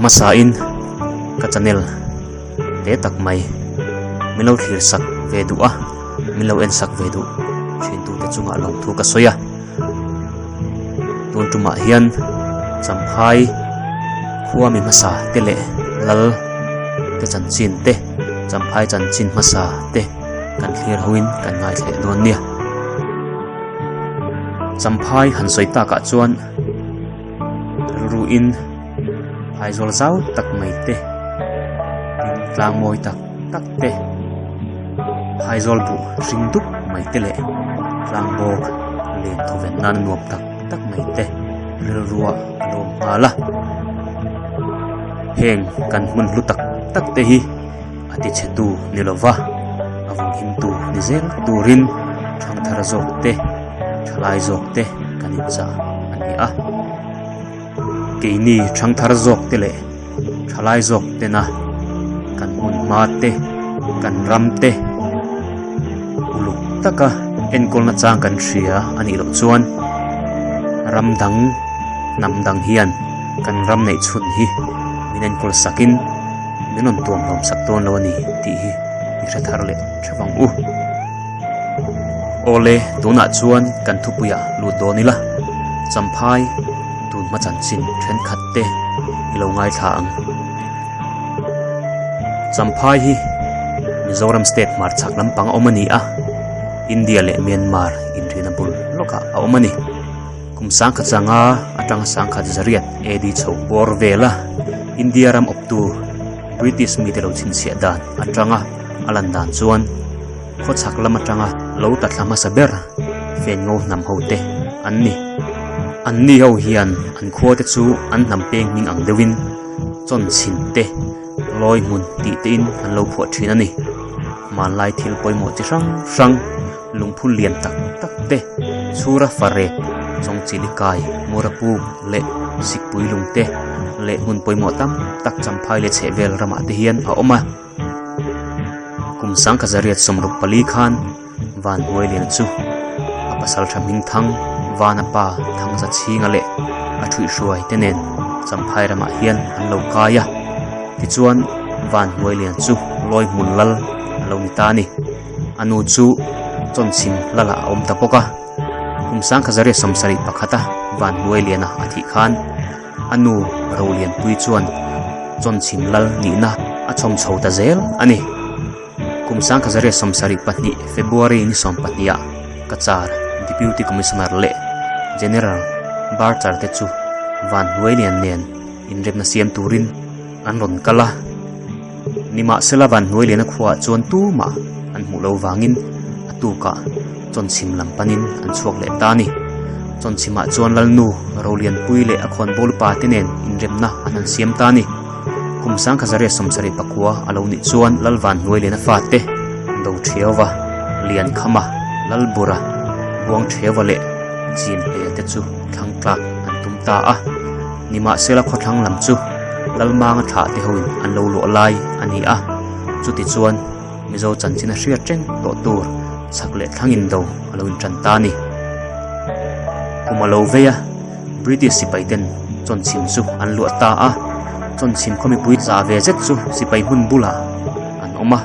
hmasain ka channel te tak mai min lo thlir sak ve duh a, min lo en sak ve duh thin tute chungah lawmthu ka sawi a. Tun tumah hian Champhai khua mi hmasa te leh lal te chanchin te, Champhai chanchin hmasa te kan thlir hoin kan ngaithleh dawn nia. Champhai han sawi takah chuan rilruin phaizawl zau tak mai te, tin tlang mawi tak tak te, phaizawl buh hring dup mai te leh tlang bawk len thawven nana nuam tak tak mai te rilrua a lo awm nghal a. Heng kan hmun hlu tak tak te hi a ti chhe tu ni lova, a vawng him tu ni zel turin thangthar zawk te, thalai zawk te kan inchah a ni a. Keini thangthar zawk te leh thalai zawk tena kan hmun hma te, kan ram te uluk taka enkawlna chang kan hria a nih loh chuan ram dang hnam dang hian kan ram neih chhun hi min enkawl sakin min rawn tuam hlawm sak dawn lo a ni tih hi i hre thar leh theuh ang u. Awle, tunah chuan kan thupuiah lut dawn ila, Champhai tun hma chanchin thenkhat te i lo ngaithla ang. Champhai hi Mizoram state hmarchhak lampang a awm a ni a, India leh Myanmar inrina bul lawkah a awm a ni. Kum sangkhat zanga atanga sangkhat zariat AD chho bawr vela India ram awptu British mite lo chhinchhiah dan atanga a lan dan chuan khawchhak lam atanga lo ta thla hmasa ber fengo hnam ho te an ni. Anni ho hian an khua te chu an hnam peng hming ang deuhin chawnchhin te lawi hmun tih tein an lo phuah thin a ni. Hmanlai thil pawimawh chi hrang hrang lungphun lian tak tak te chhura farek chawngchili kai mura puk leh sikpui lung te leh hmun pawimawh tam tak champhai leh chhehvel ramah te hian a awm a. Kum sangkhat zariat 64 khan Van Huailian chu a pasal tha hming thang Vana pa Thangza chhinga leh a thuihhruai te nen Champhai ramah hian an lo kai a. Tichuan Van Huailian chu lawi hmun lal a lo ni ta a ni. A nu chu Chawnchhim lalah a awm ta bawk a. Kum 1971 a Van Huailiana a thih khan A nu Rolianpui chuan Chawnchhim lal nihna a chhawm chho ta zel a ni. Kum 1972 February ni 12 ah Cachar Deputy Commissioner leh General Barcher te chu Van Hnuailian nen inremna siam turin an rawn kal a. Nimahsela Van Hnuailiana khuaah chuan tumah an hmuh lo vangin a tukah Chawnchhim lam panin an chhuak leh ta a ni. Chawnchhimah chuan Lalnu, Rolianpui leh a khawnbawl pa te nen inremna an han siam ta a ni. Kum 1979 a lo nih chuan Lal Van Hnuailiana fate, Doṭhiauva, Liankhama, Lalbura, Buangṭhiauva leh Chinhleia te chu thlang tlak an tum ta a. Nimahsela khawthlang lam chu Lalmanga thlah te hoin an lo luah lai a ni a, chutichuan Mizo chanchin a hriat reng tawh tur chhak leh thlang in do a lo intan ta a ni. Kum a lo vei a, British sipai ten Chawnchhim chu an luah ta a, Chawnchhim khaw mipui za ve zet chu sipai hmun bulah an awm a,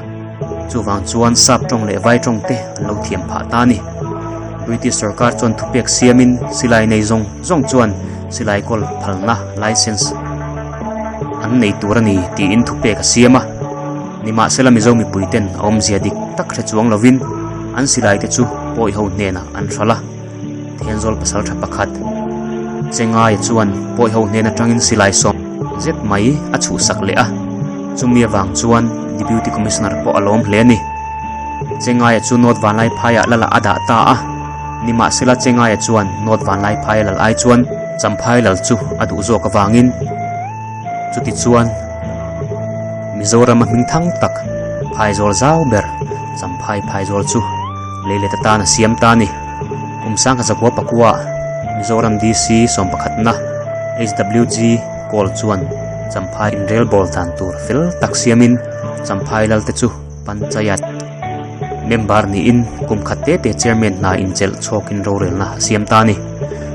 chuvang chuan sap tawng leh vai tawng te an lo thiam phah ta a ni. British sorkar chuan thupek siamin silai nei zawng zawng chuan silai kawl phalna, license, an nei tur a ni tiin thupek a siam a. Nimahsela Mizo mipuiten a awmzia dik tak hre chuang lovin an silai te chu pawi ho hnenah an hralh a. Thenzawl pasal tha pakhat Chengaia chuan pawi ho hnen atangin silai sawm zet mai a chhuhsak leh a, chumi avang chuan Deputy Commissioner pawh a lawm hle a ni. Chengaia chu North Vanlaiphaiah lala a dah ta a, nimahsela Chengaia chuan North Vanlaiphaia lal ai chuan Champhai lal chu a duh zawk avangin Chutichuan, Mizorama hming thang tak phaizawl zau ber Champhai phaizawl chu leilet atan a siam ta a ni. Kum 1900 pakua Mizoram DC sawmpakhatna HWG Kawl chuan Champhai inrelbawl dan tur fel tak siamin Champhai lalte chu Panchayat member niin kum khat te te chairman hna inchelh chhawkin rorelna a siam ta a ni.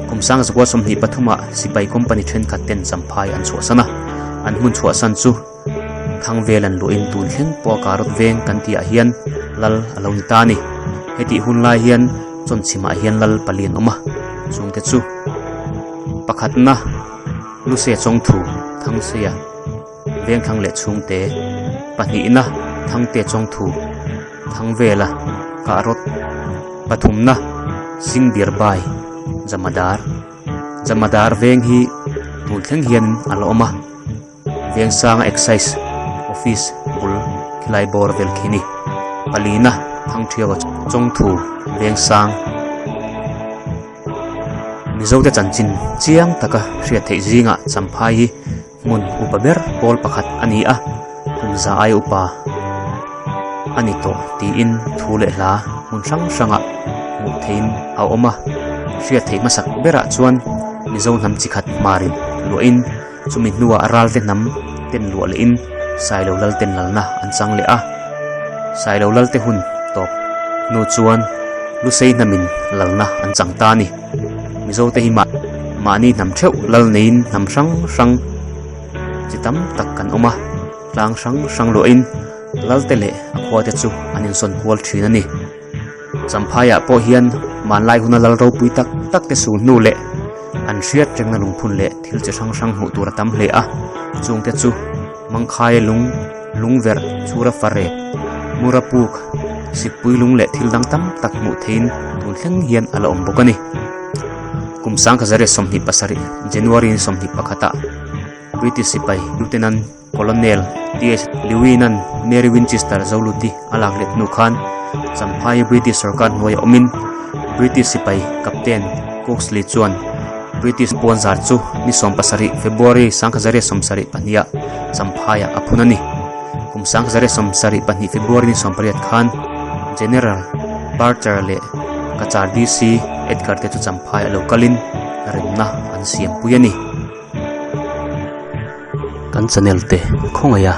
Kum 1923 ah sipai company thenkhat ten Champhai an chhuahsan a. An hmun chhuahsan chu Thangvel an luahin tun thleng pawh a Karot veng kan tihah hian lal a lo ni ta a ni. Hetih hun lai hian Chawnchhimah hian lal pali an awm a, chungte chu pakhatna Luse Chawngthu Thangseia Vengthlang leh chhungte pahnihna Thangte Chawngthu Thangvela Kahrawt pathumna Singbiarbai Jamadar Jamadar veng hi tun thleng hian a la awm a Vengsanga Excise Office bul khilai bawr vel khi a ni palina Thangthiaua Chawngthu Vengsang. Mizote chanchin chiang taka hriat theih zingah Champhai hi hmun upa ber pawl pakhat a ni a, kum za ai upa a ni tawh tiin thu leh hla hmun hrang hrangah hmuh theihin a awm a. Hriat theih hmasak berah chuan Mizo hnam chi khat hmarin luahin chumi hnuah ralte hnam ten luah lehin Sailo lal ten lalna an chang leh a. Sailo lalte hun tawp hnu chuan Lusei hnamin lalna an chang ta a ni. Mizote hi mah mahni hnam theuh lal neiin hnam hrang hrang chi tam tak kan awm a, tlang hrang hrang luahin lalte leh a khuate chu an insawn kual thin a ni. Champhaiah pawh hian hmanlai huna lal ropui tak tak te sul hnu leh an hriat rengna lungphun leh thil chi hrang hrang hmuh tur a tam hle a, chungte chu Mangkhaia lung, lungverh, chhura farep, mura puk, sikpui lung leh thil dang tam tak hmuh theihin tun thleng hian a la awm bawk a ni. Kum 1927 January 21ah British sipai Lieutenant Colonel TH Lewin-a'n Mary Winchester Zoluti a lak let hnu khan Champhai British sorkar hnuaia awmin British sipai Captain Coxley chuan British puanzar chu ni 17 February 1972-ah Champhaiah a phun a ni. Kum 1972 February ni 18 khan General Barcher leh Cachar DC Edgar te chu Champhai a lo kalin remna an siampui a ni. Kan channel te khawngaih a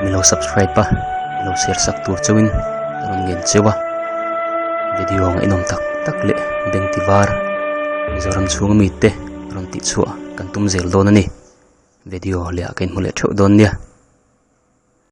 mi lo subscribe a mi lo share sak tur chauhin ka rawn ngen cheu a video ngaihnawm tak tak leh beng ti var Mizoram chhunga mite rawn tih chhuah kan tum zel dawn a ni video leh ah ka inhmu leh theuh dawn nia.